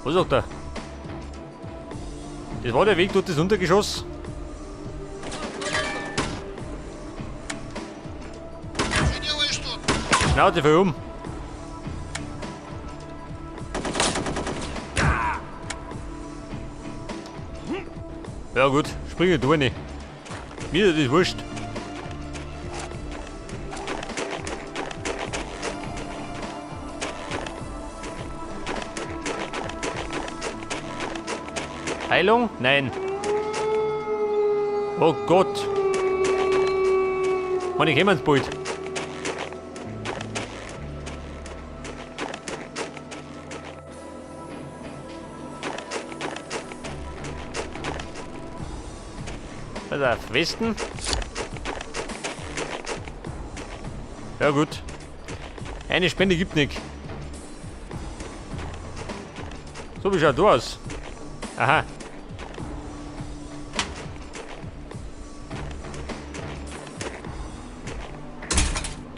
Was sagt er? Das war der Weg durch das Untergeschoss. Что делаешь тут? Schnauze voll um. Ja gut, springe du nicht. Mir ist das wurscht. Heilung? Nein. Oh Gott. Mann, ich ins bald. Pass auf, Westen. Ja gut. Eine Spende gibt nicht. So, wie schaut du aus? Aha.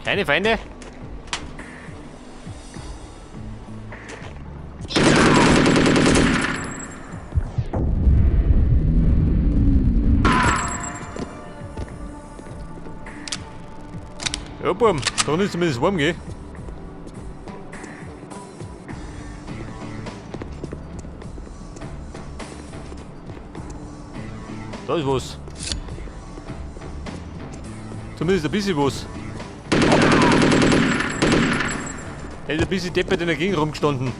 Keine Feinde? Ja, Bum, da ist zumindest warm, gell? Da ist was. Zumindest ein bisschen was. Da ist ein bisschen deppert in der Gegend rumgestanden.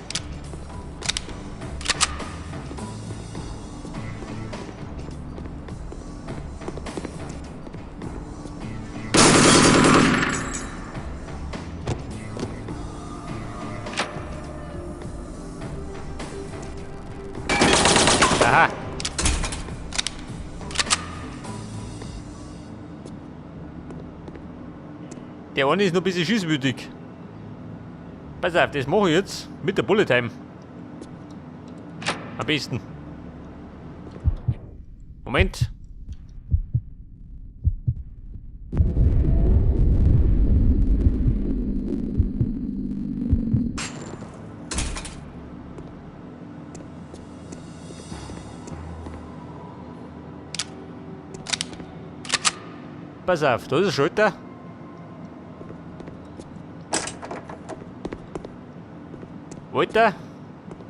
Aha. Der eine ist noch ein bisschen schießwütig. Pass auf, das mache ich jetzt mit der Bullet Time. Am besten. Moment. Pass auf, da ist ein Schalter. Walter?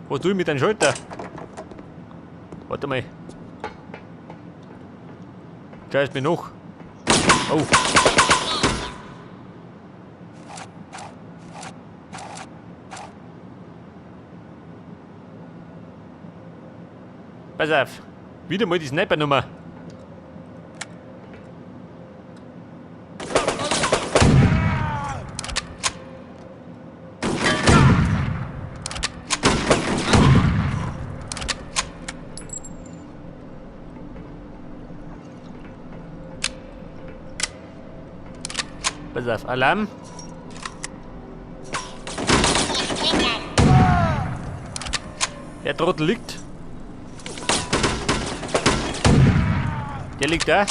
Was tue ich mit deinem Schalter? Warte mal. Scheiß mir noch. Oh. Pass auf. Wieder mal die Sniper-Nummer. Pass auf, Alarm. Der Trottel liegt. Der liegt da.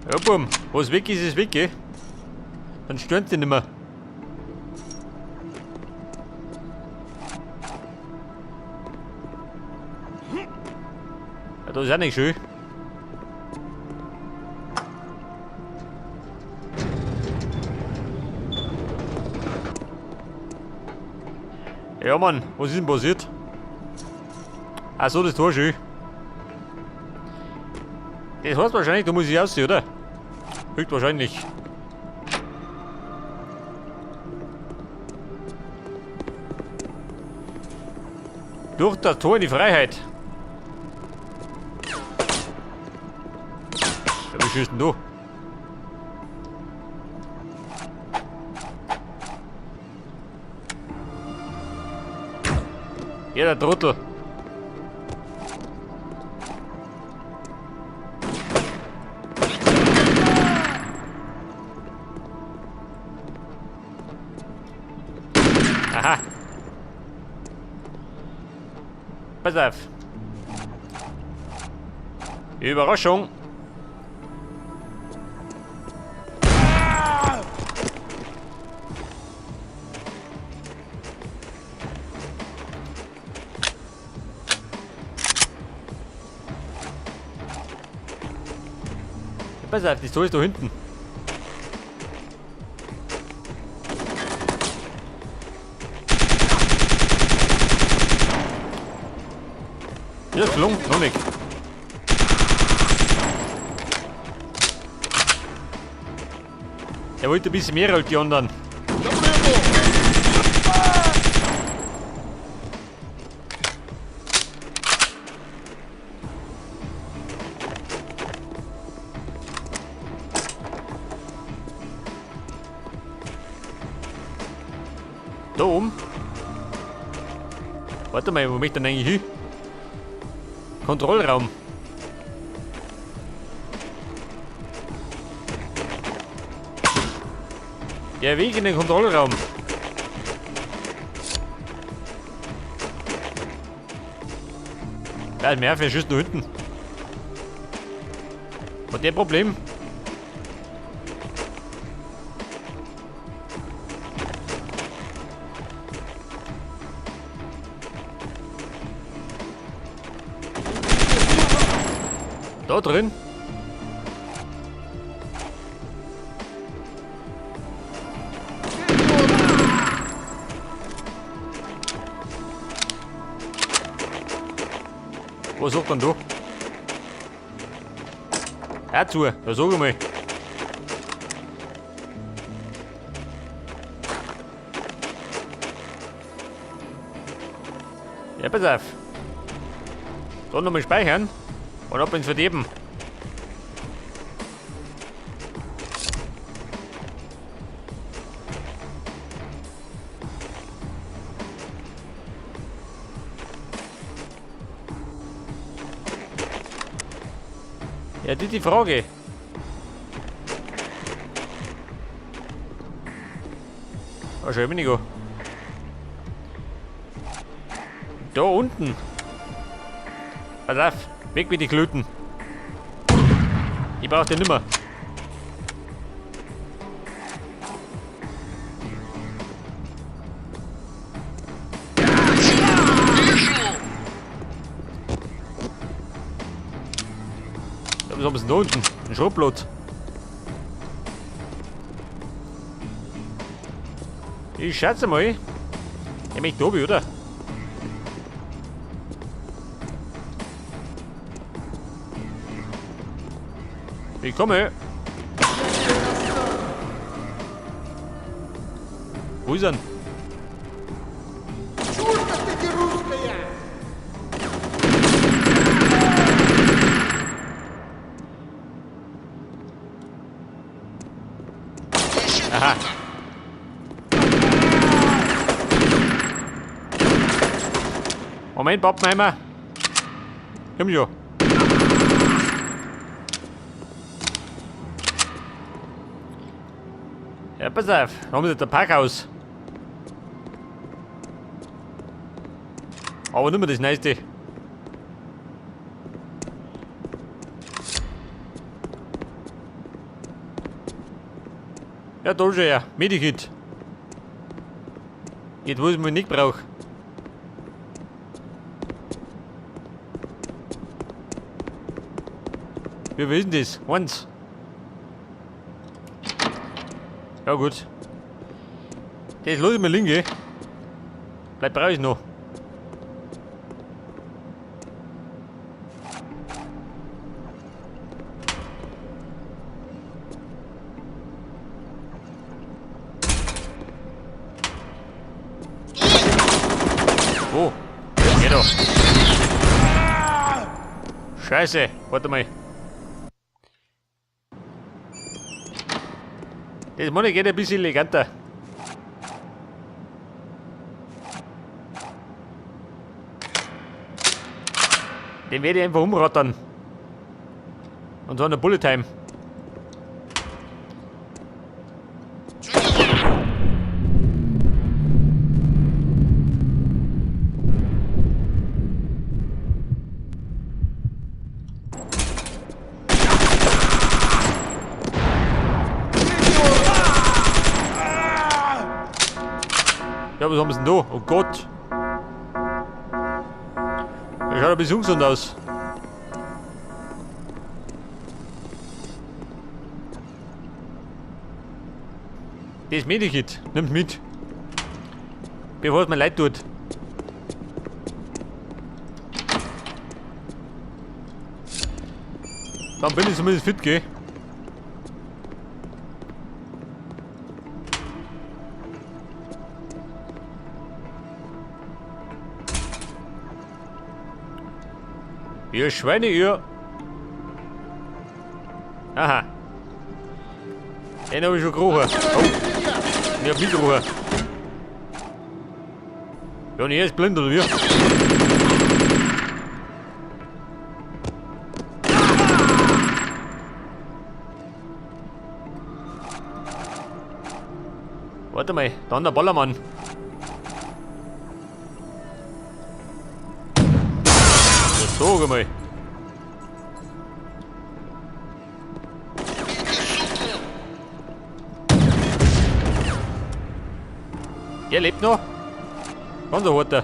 Ja, bumm. Was weg ist, ist weg, gell? Dann stören sie nicht mehr. Ja, das ist auch nicht schön. Ja, Mann, was ist denn passiert? Ach so, das Tor schön. Das heißt wahrscheinlich, da muss ich raus, oder? Höchstwahrscheinlich. Durch das Tor in die Freiheit. Ja, wie schießt denn du? Ja, der Trottel. Aha. Pass auf. Überraschung! Pass auf, die Story ist da hinten. Ist das gelungen? Noch nicht. Er wollte ein bisschen mehr als die anderen. Da oben. Warte mal, wo möchte ich denn eigentlich hin? Kontrollraum. Der Weg in den Kontrollraum. Ja, mehr für Schuss da hinten. Hat der Problem? Da drin? Was sagt denn du? Hör zu, da sag ich mal. Ja, pass auf. Da nochmal speichern. Und ab ins Verderben. Ja, das ist die Frage. Ah, schau ich nicht an. Da unten. Pass auf, weg mit den Klöten. Ich brauch den nimmer. Was haben sie denn da unten? Ein Schrottplatz. Ich schätze mal, ich möchte da, oder? Ich komme. Wo ist er denn? Aha. Moment, Pappenheimer. Komm schon. Ja, pass auf. Da haben sie jetzt ein Parkhaus. Aber nicht mehr das Neueste. Ja, da schon her. Medikit. Geht, wo ich mir nicht brauche. Wir wissen das. Eins. Ja gut. Das lass ich mal liegen, gell? Bleibt brauche ich noch. Wo? Geh doch. Scheiße, warte mal. Das Money geht ein bisschen eleganter. Den werde ich einfach umrattern. Und zwar in der Bullet Time. Ja, was haben sie denn da? Oh Gott. Das schaut ein bisschen ungesund aus. Das Medikit nimmt mit. Bevor es mir leid tut. Dann bin ich zumindest fit, gell? Ihr Schweine, ihr! Aha. Den hab ich schon gerochen. Oh. Ich hab mitgerochen. Ja, und er ist blind, oder wie? Warte mal, da der Ballermann. Sag mal. Der lebt noch. Ganz ein harter.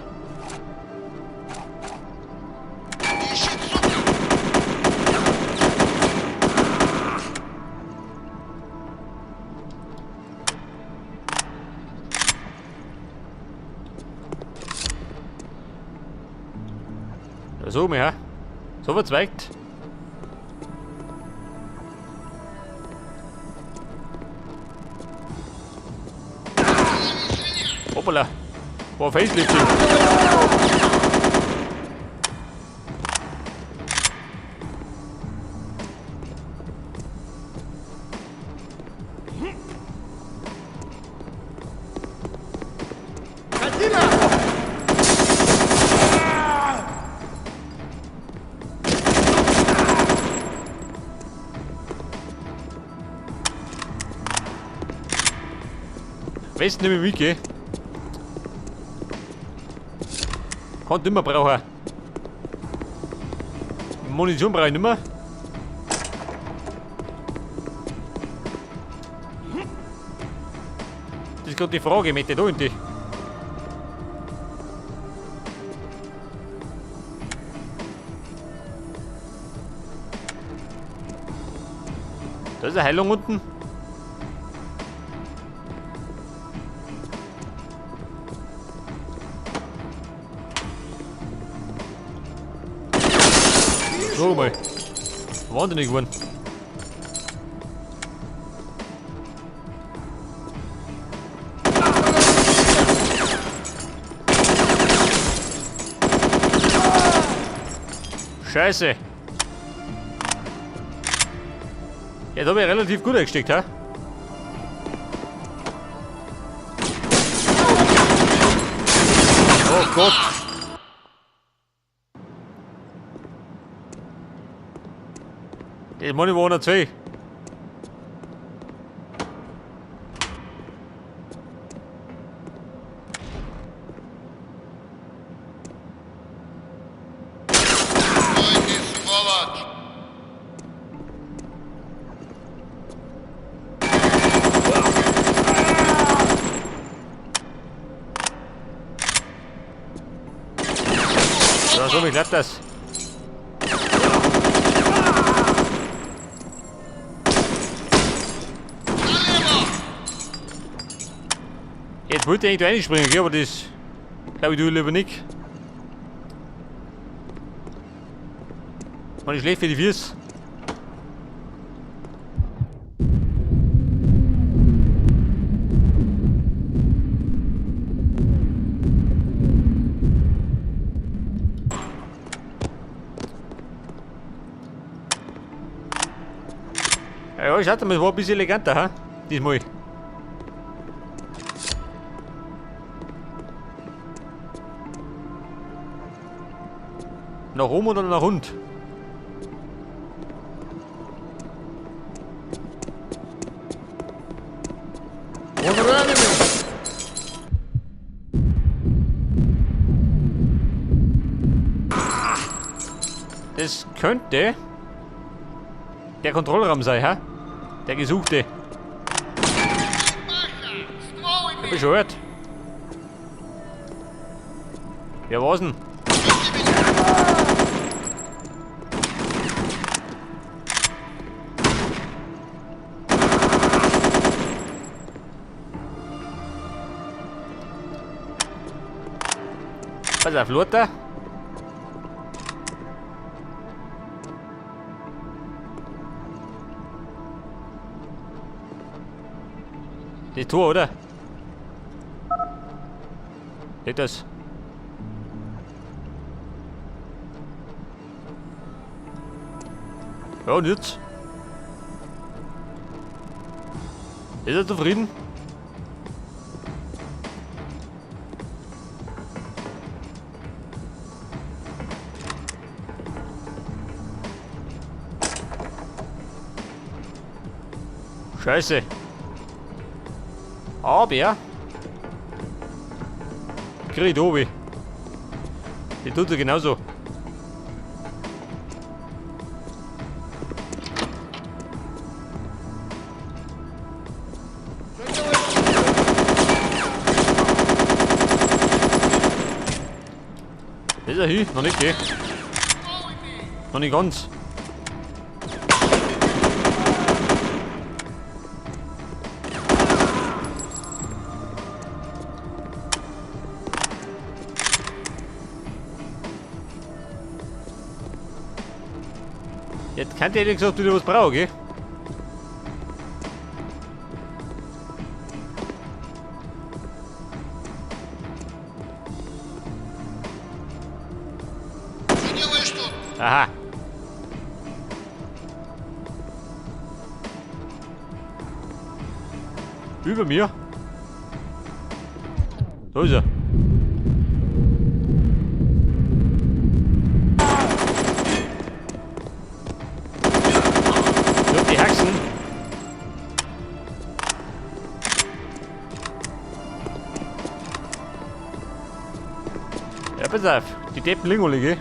So, ja. So verzweigt. Hoppala. Boah, Facelifting. Besten nehme ich mit, gell? Kann immer brauchen. Munition brauche ich nicht mehr. Das ist gerade die Frage, möchte ich da in die? Da ist eine Heilung unten. So mal. Wahnsinnig geworden. Scheiße. Ja, da habe ich relativ gut eingesteckt, hä? Oh Gott. Das meine ich war 102. Ja, so, wie klappt das? Jetzt wollte ich eigentlich da reinspringen, gell, aber das glaube ich tue ich lieber nicht. Man ist schlecht für die Füße. Ja, ich hatte, das war ein bisschen eleganter, ha? Diesmal. Nach oben oder nach unten? Das könnte der Kontrollraum sein, hä? Der gesuchte. Ich hab schon gehört. Wer war's denn? Pass auf, Lothar. Das Tor, oder? Geht das? Ja, und jetzt? Ist er zufrieden? Scheiße. Aber krieg ich oben. Die tut er genauso. Ist er hier? Noch nicht, gell? Noch nicht ganz. Jetzt kann ich ehrlich gesagt wieder was brauchen, gell? Aha. Über mir. Da ist er. So, die Haxen. Ja, pass auf. Die Deppen liegen alle, gell?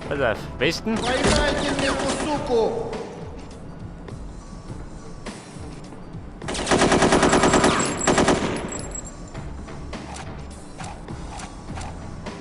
Pass auf, Westen. Поймайте мне эту суку!